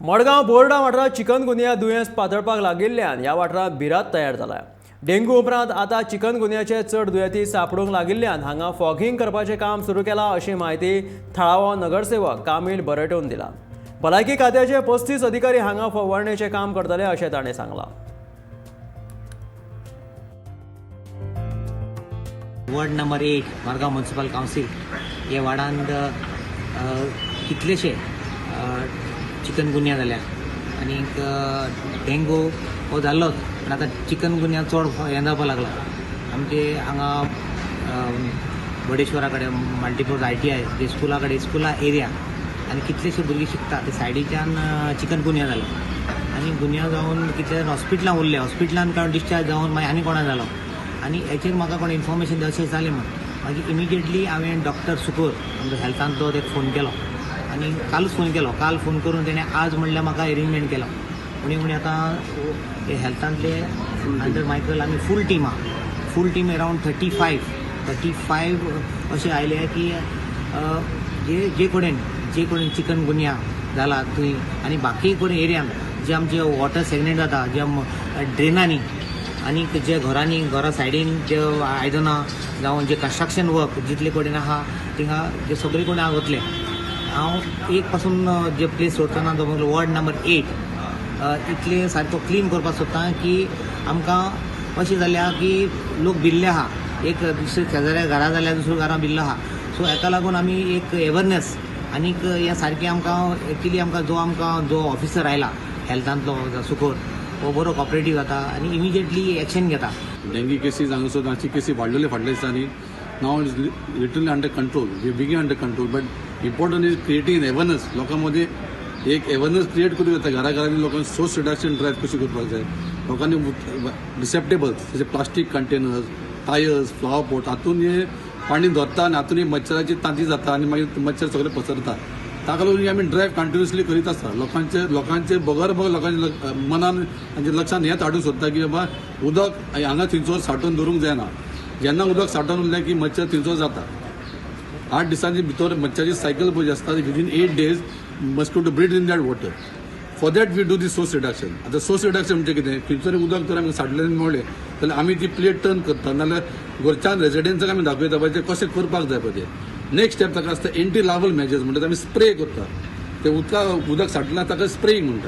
मडगांव बोर्डा वाठारांत चिकनगुनिया दुयेंस पातळपाक लागिल्ल्यान ह्या वाठारांत भिरांत तयार जाल्या. डेंग्यू उपरांत आतां चिकनगुनियाचे चड दुयेंती सापडूंक लागिल्ल्यान हांगा फॉगिंग करपाचें काम सुरू केलां, अशी म्हायती थळावो नगरसेवक कामील बरेटोन दिला. भलायकी खात्याचे 35 अधिकारी हांगा फवारणेचें काम करतले, अशें ताणें सांगलां. Ward number 8, Margao Municipal Council, हे वार्डांत कितलेशे चिकनगुनिया जाल्या आनीक डेंगू हो जाल्लोच, पूण आतां चिकनगुनिया चड हें जावपाक लागला. आमचे हांगा बडेश्वरा कडेन, मल्टिपर्पज आयटीआय जे स्कुला कडेन, स्कुला एरिया आनी कितलेशे भुरगीं शिकता ते सायडीच्यान चिकनगुनिया जालो आनी गुनिया जावन कितले जाण हॉस्पिटलान उरले. हॉस्पिटलान कांय डिस्चार्ज जावन मागीर आनी कोणा जालो आनी हेचेर म्हाका कोण इन्फॉर्मेशन अशें जालें म्हूण मागीर इमिजिएटली हांवें डॉक्टर सुकोर, आमचो हेल्थांतलो, तेका फोन केलो आनी कालूच फोन केलो. काल फोन करून तेणें आज म्हणल्यार म्हाका एरेंजमेंट केलो. उणी उणी आतां हे हेल्थांतले अंडर मायकल आमी फूल टीम आहा. Full team around 35, 35 अशें आयले की जे जे कडेन चिकनगुनिया जाला थंय आनी बाकी कडेन एरियान जे आमचे वॉटर स्टॅग्नेट जाता, जे ड्रेनांनी आनी जे घरांनी, घरा सायडीन जे आयदनां जावं जे कन्स्ट्रक्शन वर्क जितले कडेन आहा, थिंगा जे सगळे कडेन हांव वतले. हांव एक पासून जे प्लेस सोडटना तो वॉर्ड नंबर 8 इतले सारको क्लीन करपाक सोदता की आमकां अशें जाल्या की लोक भिल्ले आहा. एक दुसरे शेजाऱ्या घरा जाल्यार दुसऱ्या घरां भिल्लो आहा. सो हेका लागून आमी एक अवेरनेस आनीक हें सारकें आमकां एक्चुली आमकां जो ऑफिसर आयला हेल्थांतलो सुकोर, हो बरो कॉपरेटीव जाता आनी इमिजिएटली एक्शन घेता. डेंगी केसीस हांगासर ताची केसी वाडलेले फाटल्या दिसांनी. Now is literally under control, we being under control, but important is creating awareness. लोकां मदीं एक अवेरनस क्रिएट करूं येता. घरा घरांनी लोकांक सोर्स रिडक्शन ड्रायव्ह कशी करपाक जाय. लोकांनी रिसेप्टेबल्स जशे plastic containers, tyres, flower pot हातून हे पाणी धरता आनी हातून ही मच्छराची तांती जाता आनी मागीर मच्छर सगळे पसरता. ताका लागून आमी ड्रायव्ह कंटिन्युअसली करीत आसता. लोकांचे बगर बगर लोकांच्या मनान, तांच्या लक्षान हेंच हाडूंक सोदता की बाबा, उदक हांगा थंयसर साठोवन दवरूंक जायना. जेन्ना उदक साठोवन उरलें की मच्छर थंयसर जाता. 8 दिसांच्या भितर मच्छराची सायकल पळय आसता, within 8 days mosquito breed in that water. For that we do the source reduction. आतां सोर्स रिडक्शन म्हणजे कितें? खंयसर उदक जर आमकां साठलें मेळ्ळें जाल्यार आमी ती प्लेट टर्न करता, नाल्यार घरच्यान रेजिडेंट्साक आमी दाखयता पळय, ते कशें करपाक जाय पळय तें. नेक्स्ट स्टेप ताका आसता एंटी लार्वल मेजर्स, म्हणटा आमी स्प्रे करता. ते उदक साठलें ताका स्प्रेईंग म्हणटा.